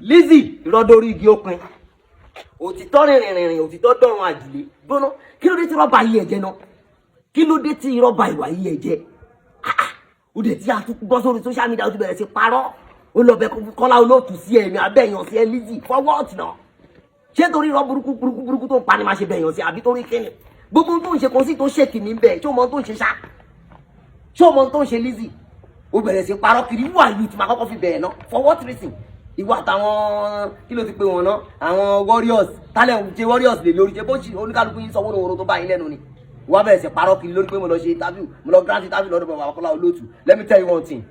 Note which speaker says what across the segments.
Speaker 1: Lizzy, irọ́ dórí igi ó pin, òtítọ́ rìnrìnrìn, òtítọ́ dọ̀run àjùlé gbóná. Kí ló dé tí rọ́bà yí ẹ̀jẹ̀ náà? Kí ló dé tí irọ́ ba ìwà yí ẹ̀jẹ̀? Ó dẹ̀ tí a tún bọ́ sórí social media, ó ti bẹ̀rẹ̀ sí parọ́. Ó lọ bẹ Kọ́lá Olóòtú sí ẹ̀mí abẹ́yàn sí ẹ. Lizzy, for what náà? Ṣé torí irọ́ burúkú burúkú burúkú tó ń pa ni máa ṣe bẹ̀yàn sí, àbí torí kíni? Gbogbo tó ń ṣe kò sí tó ṣèkì ní bẹ́ẹ̀. Ṣé o mọ tó ń ṣe ṣá? Ṣé o mọ tó ń ṣe, Lizzy? Ó bẹ̀rẹ̀ sí parọ́ kiri. Who are you tí máa kọ́kọ́ fi bẹ̀rẹ̀ náà? For what reason? Ìwọ àtàwọn, kí ló ti pè wọ́n náà, àwọn warriors tálẹ̀ ń ṣe warriors lè lórí ṣe bó ṣì oníkálukú yín sọ wórówóró tó bá yín lẹ́nu ni. Wọ́n bẹ̀rẹ̀ sí parọ́ kiri lórí pé mo lọ ṣe interview, mo lọ grant interview lọ́dọ̀ bàbá Kọ́lá Olóòtú. Let me tell you one thing: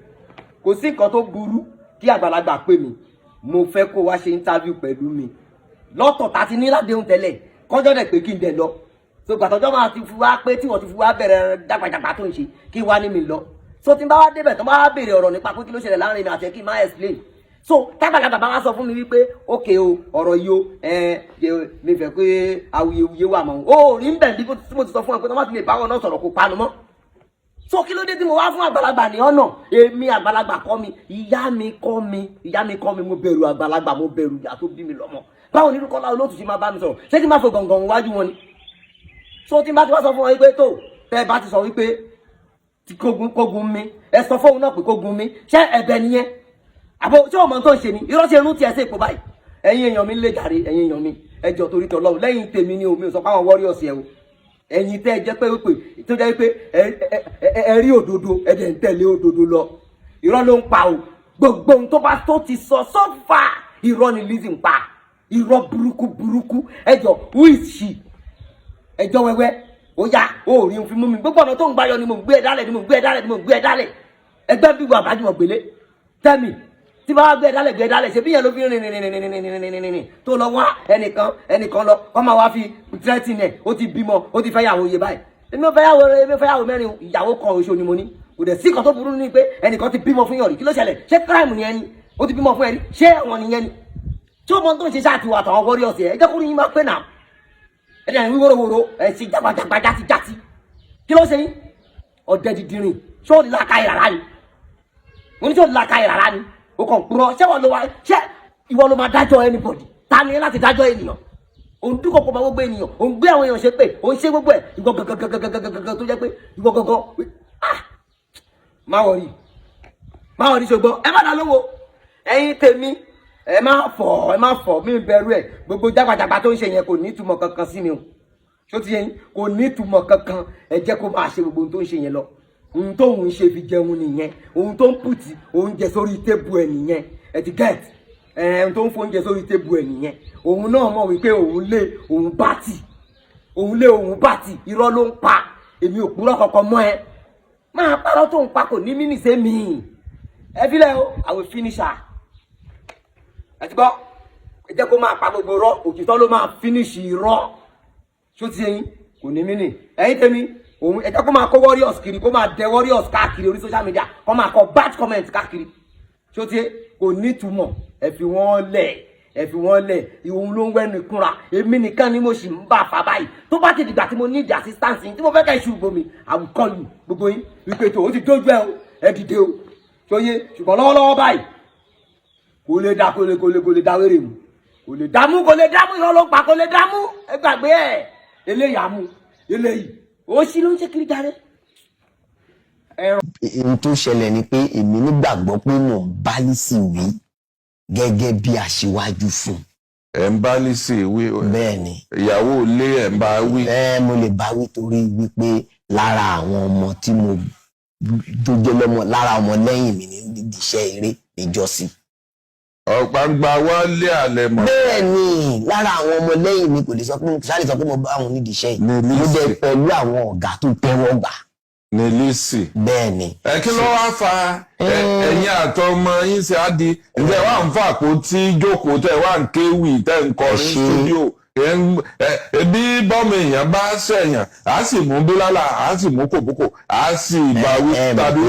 Speaker 1: kò sí nǹkan tó burú kí àgbàlagbà pè mí, mo fẹ́ kó wá ṣe interview pẹ̀lú mi lọ́tọ̀ tá ti ní ládéhùn tẹ́lẹ̀, kọjọ́ dẹ̀ pé kí n dẹ̀ lọ. So gbàtọ́jọ́ máa ti fi wá pé tí wọ́n ti fi wá bẹ̀rẹ̀ dàgbàjàgbà tó ń ṣe kí wá ní mi lọ. So tí n bá wá débẹ̀, tó bá wá béèrè ọ̀rọ̀ nípa pé kí ló ṣẹlẹ̀ láàrin mi àti ẹ, kí n má explain. So tágbàlagbà bá wá sọ fún mi wípé ókè o, ọ̀rọ̀ yìí o, ẹ mi fẹ́ pé awuyewuye wà mọ́ o rí ń bẹ̀ bí mo ti sọ fún ẹ pé tó má ti lè báwọn náà sọ̀rọ̀, kó panu mọ́. So kí ló dé tí mo wá fún àgbàlagbà ní ọ̀nà? Èmi, àgbàlagbà kọ́ mi, ìyá mi kọ́ mi, ìyá mi kọ́ mi. Mo bẹ̀rù àgbàlagbà, mo bẹ̀rù ìyá tó bí mi lọ́mọ. Báwo ni Kọ́lá Olóòtú ṣe máa bá mi sọ̀rọ̀? Ṣé kí n má fo gàngàn wájú wọn ni? So tí n bá ti wá sọ fún wọn wípé tó tẹ́ ẹ bá ti sọ wípé tí kógun kógun mi, ẹ sọ fóun náà pé kógun mi, ṣé ẹ̀bẹ̀ nìyẹn? Àbò ṣé o mọ tó ń ṣe ni? Irọ́ ṣe irun tiẹ̀ sí ipò báyìí. Ẹ̀yin èèyàn mi lè jàre, ẹ̀yin èèyàn mi, ẹ jọ̀ọ́, torí tọlọ́run, lẹ́yìn tèmi ni omi ò sọ pé àwọn warriors ẹ̀ o. Ẹ̀yin tẹ́ ẹ jẹ́ pé wípé tó jẹ́ pé ẹ rí òdodo, ẹ dẹ̀ ń tẹ̀lé òdodo lọ. Irọ́ ló ń pa o. Gbogbo ohun tó bá tó ti sọ so far, irọ́ ni Lizzy ń pa, irọ́ burúkú burúkú. Ẹ jọ, who is she? Ẹjọ́ wẹ́wẹ́, ó yá, ó rí n fi mú mi. Gbogbo ọ̀nà tó ń gbáyọ ni mo ń gbé ẹ dálẹ̀, ni mo ń gbé ẹ dálẹ̀, ni mo ń gbé ẹ dálẹ̀. Ẹgbẹ́ bí wà bájúmọ̀ gbélé tẹ́mi tí bá wá gbé ẹ dálẹ̀, gbé ẹ dálẹ̀. Ṣe bí yẹn ló fi rìn rìn rìn rìn rìn rìn rìn rìn tó lọ wá ẹnìkan ẹnìkan lọ kọ́ máa wá fi threaten ẹ̀. Ó ti bímọ, ó ti fẹ́ yàwó iye báyìí. Èmi ò fẹ́ yàwó, èmi ò fẹ́ yàwó mẹ́rin. Ìyàwó kan oṣù ni mo ní. Kò dẹ̀ sí kan tó burú ní pé ẹnìkan ti bímọ fún yàn rí. Kí ló ṣẹlẹ̀? Ṣé crime ni ẹni ó ti bímọ fún ẹni? Ṣé ẹ̀wọ̀n nìyẹn ni? Tí ó mọ tó ń ṣe ṣáà ti wà àtàwọn warriors ẹ̀, ẹ jẹ́ kó ní yín máa pé náà. Ẹ dẹ̀ ń wí wóróworó, ẹ̀ ṣe jágbajàgba játijàti. Kí ló ṣe yín? Ọ̀dẹ dídìrín. Ṣé ò ní làákàyè rárá ni? Mo ní ṣé ò ní làákàyè rárá ni? O kàn purọ́. Ṣé wọ́n ló wá? Ṣé ìwọ ló máa dájọ́ anybody? Ta ni láti dájọ́ ènìyàn? Òun dúkọ̀ kó máa gbogbo ènìyàn, òun gbé àwọn èèyàn ṣe pé òun ṣe gbogbo ẹ̀. Ìwọ gangan tó jẹ́ pé ìwọ gangan, ah, má worry, má worry. Ṣùgbọ́n ẹ má dá lówó. Ẹ̀yin tèmi, ẹ má fọ̀, ẹ má fọ̀ mí bẹ̀rù ẹ̀. Gbogbo jágbajàgba tó ń ṣe yẹn kò ní ìtumọ̀ kankan sí mi o. Ṣó ti yẹn kò ní ìtumọ̀ kankan. Ẹ jẹ́ kó máa ṣe gbogbo ohun tó ń ṣe yẹn lọ. Ohun tó ń ṣe fi jẹun nìyẹn, ohun tó ń put oúnjẹ sórí table ẹ nìyẹn. Ẹ ti get ẹ? Ohun tó ń fóúnjẹ sórí table ẹ nìyẹn. Òun náà mọ̀ wípé òun lé òun bá tì, òun lé òun bá tì. Irọ́ ló ń pa. Èmi ò purọ́ kankan mọ́ ẹ. Máa parọ́ tó ń pa, kò ní mí nìṣe mi. Ẹ filẹ̀ o, I will finish her. Ẹ ti gbọ́? Ẹ jẹ́ kó máa pa gbogbo irọ́, òtítọ́ ló máa finish irọ́. Ṣó ti yẹn kò ní mí nì? Ẹ̀yin tèmi, òun ẹ jẹ́ kó máa kó warriors kiri, kó máa dẹ warriors káàkiri orí social media, kó máa kọ bad comment káàkiri. Ṣó ti yẹ kò ní ìtumọ̀? Ẹ fi wọ́n lẹ̀, ẹ fi wọ́n lẹ̀. Òun ló ń wẹ́nu ìkúnra. Èmi nìkan ni mo sì ń bá a fà báyìí. Tó bá ti dìgbà tí mo need assistance yín, tí mo fẹ́ kẹ́ ṣùgbọ́n mi, I will call you, gbogbo yín, wípé tó o ti dójú ẹ o, ẹ dìde o. Tó yé? Ṣùgbọ́n lọ́wọ́lọ́wọ́ báyìí, kò lè dá, kò lè, kò lè, kò lè dá wéré mu, kò lè dààmú, kò lè dààmú. Irọ́ ló ń pa, kò lè dààmú. Ẹ gbàgbé ẹ. Eléyìí àmú eléyìí ó sì ló ń ṣe kiri jáde.
Speaker 2: Ohun tó ṣẹlẹ̀ ni pé èmi nígbàgbọ́ pé mò ń bá Lizzy wí gẹ́gẹ́ bí aṣíwájú fún un.
Speaker 3: Ẹ̀ ń bá Lizzy wí?
Speaker 2: Bẹ́ẹ̀ ni.
Speaker 3: Ìyàwó ilé, ẹ̀ ń bá wí?
Speaker 2: Ẹ mo lè bá wí torí wípé lára àwọn ọmọ tí mo tó jẹ́ lọ́mọ, lára ọmọ lẹ́yìn mi ní iṣẹ́ eré níjọ́sí.
Speaker 3: Ọ̀gbangba wálé àlẹ́ mọ̀.
Speaker 2: Bẹ́ẹ̀ ni, lára àwọn ọmọ lẹ́yìn mi, kò lè sọ pé kò lè sọ pé mo bá wọn nídìí iṣẹ́ yìí.
Speaker 3: Ní
Speaker 2: mo
Speaker 3: Lizzy.
Speaker 2: dẹ̀ pẹ̀lú àwọn ọ̀gá tó tẹ́wọ́ gbà.
Speaker 3: Ní Lizzy.
Speaker 2: Bẹ́ẹ̀ ni.
Speaker 3: Ẹ kí ló wá fa ẹ̀yin àtọmọ yín ṣe á di ǹjẹ́ wà ń fà kó tí jókòó tẹ̀ wà ń kéwì tẹ̀ ń kọrin
Speaker 2: Ẹ ṣé.
Speaker 3: studio? Ebi bọ́mọ èèyàn bá ṣẹ̀yàn, á sì mú bílálà, á sì mú kòbókò, á sì bá wí tàbí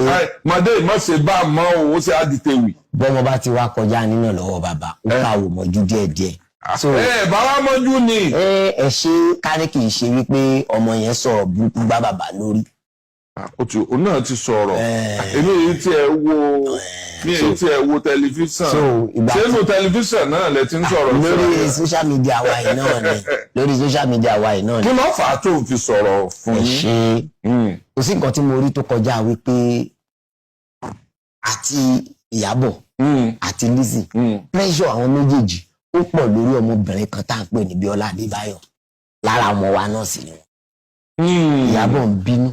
Speaker 3: mọdé ìmọ̀ọ́sẹ̀ bá mọ́ òun ṣe á di tewì.
Speaker 2: Bọ́mọ bá ti wá kọjá nínú lọ́wọ́ bàbá, ó kàwé mọ́jú díẹ̀díẹ̀. So
Speaker 3: Ẹ bá wa mọ́jú ni.
Speaker 2: Ẹ ṣe kárí, kì í ṣe wípé ọmọ yẹn sọ̀rọ̀ burúkú gbá bàbá lórí.
Speaker 3: Òun náà ti sọ̀rọ̀. Èmi èyí tí ẹ wo mi, èyí tí ẹ wo tẹlifíṣàn.
Speaker 2: So, ìgbà
Speaker 3: Ṣé inú tẹlifíṣàn náà lẹ ti ń sọ̀rọ̀
Speaker 2: lórí
Speaker 3: síra?
Speaker 2: Social media wa yìí náà ni, lórí social media wa yìí náà
Speaker 3: Kí
Speaker 2: ni.
Speaker 3: ló fà á tó fi sọ̀rọ̀ fún
Speaker 2: Ẹ
Speaker 3: yín?
Speaker 2: ṣe. Kò sí nǹkan tí mo rí tó kọjá wípé àti Ìyábọ̀ àti Lizzy, pressure àwọn méjèèjì ó pọ̀ lórí ọmọbìnrin kan tá à ń pè ní Bíọ́lá Adébáyọ̀. Lára ọmọ wa náà sì ni wọn. Ìyábọ̀ ń bínú,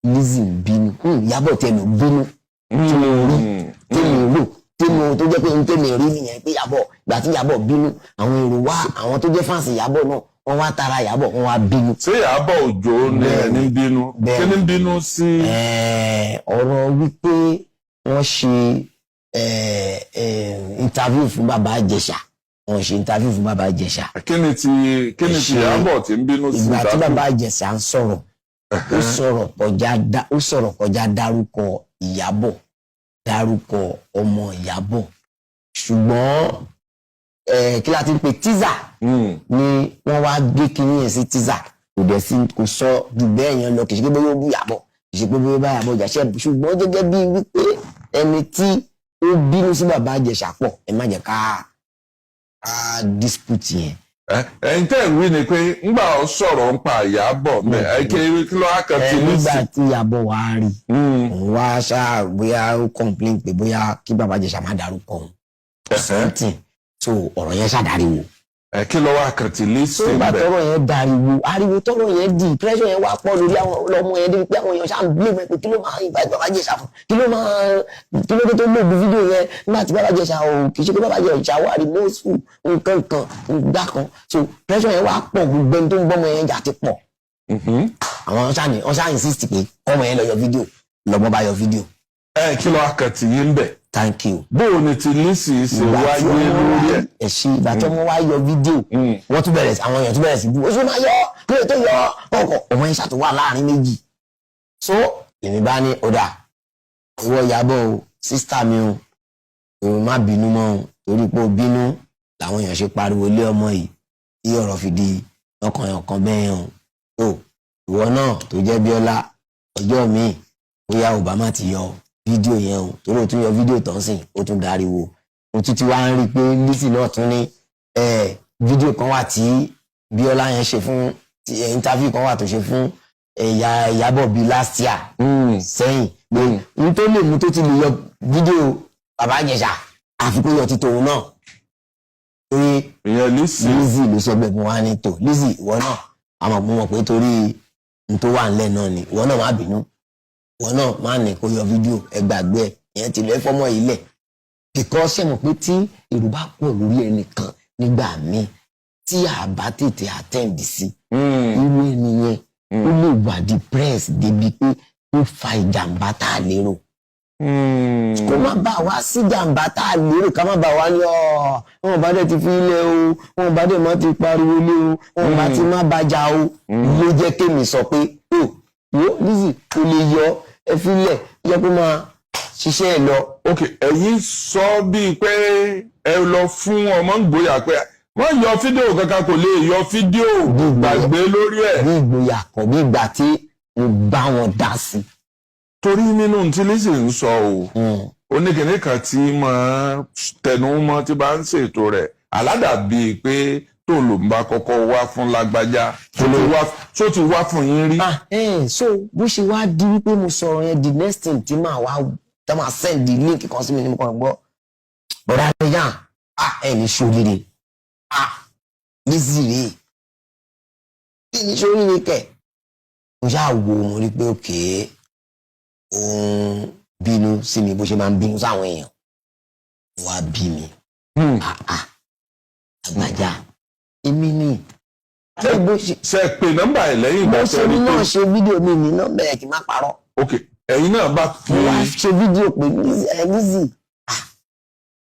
Speaker 2: Lizzy ń bínú. Ìyábọ̀ tiẹ̀ ló bínú tí mo rí, tí mo rò, tí mo tó jẹ́ pé n tèmi rí nìyẹn, pé Ìyábọ̀, ìgbà tí Ìyábọ̀ bínú, àwọn èrò wá, àwọn tó jẹ́ fans Ìyábọ̀ náà, wọ́n wá tara Ìyábọ̀, wọ́n wá bínú.
Speaker 3: Ṣé Ìyábọ̀ Òjó ni
Speaker 2: Bẹ́ẹ̀ni.
Speaker 3: ẹni bínú?
Speaker 2: Bẹ́ẹ̀ni.
Speaker 3: Kí ni bínú sí?
Speaker 2: Ọ̀rọ̀ wípé wọ́n ṣe interview fún Bàbá Ìjẹ̀ṣà, wọ́n ṣe interview fún Bàbá Ìjẹ̀ṣà.
Speaker 3: Kí ni ti
Speaker 2: Ṣe
Speaker 3: Ìyábọ̀ tí ń bínú sí?
Speaker 2: Ìgbà tí
Speaker 3: Interview?
Speaker 2: Bàbá Ìjẹ̀ṣà ń sọ̀rọ̀, ó sọ̀rọ̀ kọjá dárúkọ Ìyábọ̀, dárúkọ ọmọ Ìyábọ̀, ṣùgbọ́n kí la ti ń pe teaser ni wọ́n wá gbé kinní yẹn sí teaser. Kò dẹ̀ sí, kò sọ jù bẹ́ẹ̀ yẹn lọ. Kì í ṣe pé bóyá ó bú Ìyábọ̀, kì í ṣe pé bóyá ó bá Ìyábọ̀ jà ṣe, ṣùgbọ́n gẹ́gẹ́ bí wípé ẹni tí ó bínú sí Bàbá Ìjẹ̀ṣà pọ̀, ẹ má jẹ́ ká dispute yẹn.
Speaker 3: Ẹ̀yin tẹ́ ń wí ni pé ńgbà ó sọ̀rọ̀ ń pa Ìyábọ̀ mẹ́ ẹ, kí ló á kan ti
Speaker 2: Nígbà
Speaker 3: Lizzy?
Speaker 2: tí Ìyábọ̀ wá rí, òun wá ṣáà bóyá ó complain pé bóyá kí Bàbá Ìjẹ̀ṣà má dárúkọ òun, something. So ọ̀rọ̀ yẹn ṣàdáriwo.
Speaker 3: Ẹ kí ló wá kan ti Lizzy
Speaker 2: So ìgbà
Speaker 3: bẹ́ẹ̀?
Speaker 2: tọ́rọ̀ yẹn dariwo, ariwo tọ́rọ̀ yẹn di, pressure yẹn wá pọ̀ lórí àwọn ọmọ yẹn débi pé àwọn èèyàn ṣáà ń blame ẹ pé kí ló máa invite Bàbá Ìjẹ̀ṣà fún, kí ló máa, kí ló dé tó lòdù fídíò yẹn nígbà tí Bàbá Ìjẹ̀ṣà ò, kì í ṣe pé Bàbá Ìjẹ̀ṣà wà remorseful, nǹkan kan gbá kan. So pressure yẹn wá pọ̀, gbogbo ẹni tó ń gbọ́mọ yẹn jà ti pọ̀. Àwọn ṣáà ní wọ́n ṣáà insist pé kọ́mọ yẹn lọ yọ fídíò, lọ́mọ bá yọ fídíò.
Speaker 3: Ẹ kí ló wá kan ti yín bẹ̀?
Speaker 2: Thank you.
Speaker 3: Bó o ní ti Lizzy ṣe
Speaker 2: Ìgbà tí
Speaker 3: wáyé
Speaker 2: ọmọ
Speaker 3: lórí ẹ̀?
Speaker 2: Ẹ̀ ṣe, ìgbà tí ọmọ wa yọ fídíò, wọ́n tún bẹ̀rẹ̀ sí, àwọn èèyàn tún bẹ̀rẹ̀ sí bú, ó sì máa yọ, kí ló tó yọ ọkọ̀ ọmọ yẹn ṣàtúwà wà láàrin méjì. So èmi bá ní ọ̀dà, ìwọ Ìyábọ̀ o, sister mi o, òun má bínú mọ́ o, torí pé o bínú làwọn èèyàn ṣe pariwo lé ọmọ yìí tí ọ̀rọ̀ fi di ọkàn ọ̀kan bẹ́ẹ̀ o. Tó ìwọ náà tó jẹ́ Bíọ́lá, ọjọ́ míì bóyá Obama ti yọ fídíò yẹn o, torí o tún yọ fídíò tán sìn, ó tún dariwo. Mo tún ti wá ń rí i pé Lizzy náà tún ní fídíò kan wà tí Bíọ́lá yẹn ṣe fún interview kan wà tó ṣe fún ẹ̀yà Ìyábọ̀ bíi last year sẹ́yìn, pé n tó lè mú tó ti lè yọ fídíò Bàbá Ìjẹ̀ṣà, àfi kó yọ ti tòun náà, torí
Speaker 3: Ìyẹn Lizzy.
Speaker 2: Lizzy ló sọ bẹ́ẹ̀. Mo wá ní tò Lizzy, ìwọ náà, àmọ́ mo mọ̀ pé torí n tó wà nílẹ̀ náà ni, ìwọ náà má bínú, ìwọ náà má ní kó yọ fídíò, ẹ gbàgbé ẹ, ìyẹn ti lọ, ẹ fọmọ yìí lẹ̀, because ṣe mọ̀ pé tí èrò bá pọ̀ lórí ẹnìkan nígbà míì tí a bá tètè attend sí irú ẹni yẹn, ó lè wà depressed débi pé ó fa ìjàmbá tá a lérò. Kó má bà wá sí jàmbá tá a lérò, ká má bà wá ní ọ wọn bá dẹ̀ ti fi ilẹ̀ o, wọn bá dẹ̀ má ti pariwo lé o, wọn bá ti má bàjá o. Ló jẹ́ kémi sọ pé o wo Lizzy, kò lè yọ, ẹ fi lẹ̀, jẹ́ kó máa ṣiṣẹ́ ẹ lọ.
Speaker 3: Ok, ẹ̀yin sọ bíi pé ẹ lọ fún ọmọ ń gbóyà pé wọ́n yọ fídíò kankan, kò lè yọ fídíò, gbàgbé lórí ẹ̀.
Speaker 2: Bí ìgboyà kọ̀, bí ìgbà tí mo bá wọn dá sí.
Speaker 3: Torí nínú tí Lizzy ń sọ o, oníkìní kan tí máa tẹnu mọ́ tí bá ń ṣètò rẹ̀ aládàbíi pé tó ló ń bá kọ́kọ́ wá fún lágbájá, tó ti wá fún yín rí.
Speaker 2: Ah, so bó ṣe wá di wípé mo sọ̀rọ̀ yẹn, the next thing tí màá wá tá máa send the link kan sí mi ní mo kàn gbọ́, bọ̀dá rẹ̀, ah, ẹ̀ ní ṣoríire, ah, Lizzy rèé, kí ní ṣoríire kẹ̀. Mo ṣáà wo, mo rí pé òkè òun bínú sí mi bó ṣe máa ń bínú sáwọn èèyàn, wá bí mi. Ah ah, àgbàjá èmi ni bó ṣe
Speaker 3: Ṣe pé nọ́mbà ẹ̀ lẹ́yìn ìgbà
Speaker 2: Mo
Speaker 3: tẹ́
Speaker 2: ṣe
Speaker 3: rí
Speaker 2: mi
Speaker 3: pé
Speaker 2: náà ṣe fídíò mi ní nọ́mbà ẹ̀, kí n má parọ́.
Speaker 3: Ok, ẹ̀yin náà bá fi
Speaker 2: Mo wá ṣe fídíò pé Lizzy, Lizzy, ah,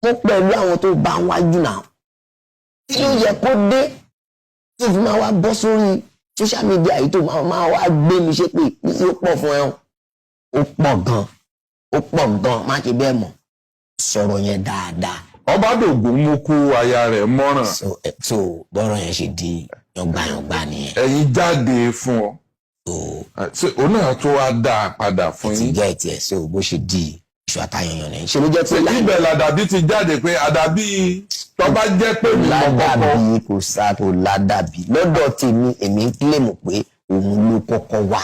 Speaker 2: mo pẹ̀lú àwọn tó bá wájú náà, kí ló yẹ kó dé tó fi máa wá bọ́ sórí social media yìí, tó máa wá gbé mi ṣépè? Lizzy, ó pọ̀ fún ẹ o, ó pọ̀ gan, ó pọ̀ gan, má ṣe bẹ́ẹ̀ mọ̀. Sọ̀rọ̀ yẹn dáadáa.
Speaker 3: Ọbádògún mú kú aya rẹ̀ mọ́ràn.
Speaker 2: So bọ́rọ̀ yẹn ṣe di yọ̀ngbàyọ̀ngbà nìyẹn.
Speaker 3: Ẹ̀yin jáde fún ọ.
Speaker 2: So
Speaker 3: Ṣé òun náà tó wá dá a padà fún
Speaker 2: ti
Speaker 3: yín?
Speaker 2: gẹ́ ẹ̀ so bó ṣe di iṣu àtayànyàn ní ṣe ló jẹ́ pé
Speaker 3: Ṣé ibẹ̀ làdàbí ti jáde pé àdàbí tó bá jẹ́ pé mi mọ̀ kọ́kọ́?
Speaker 2: Ládàbí kò sá, kò ládàbí lọ́dọ̀ tèmi. Èmi ń kílèmù pé òun ló kọ́kọ́ wà.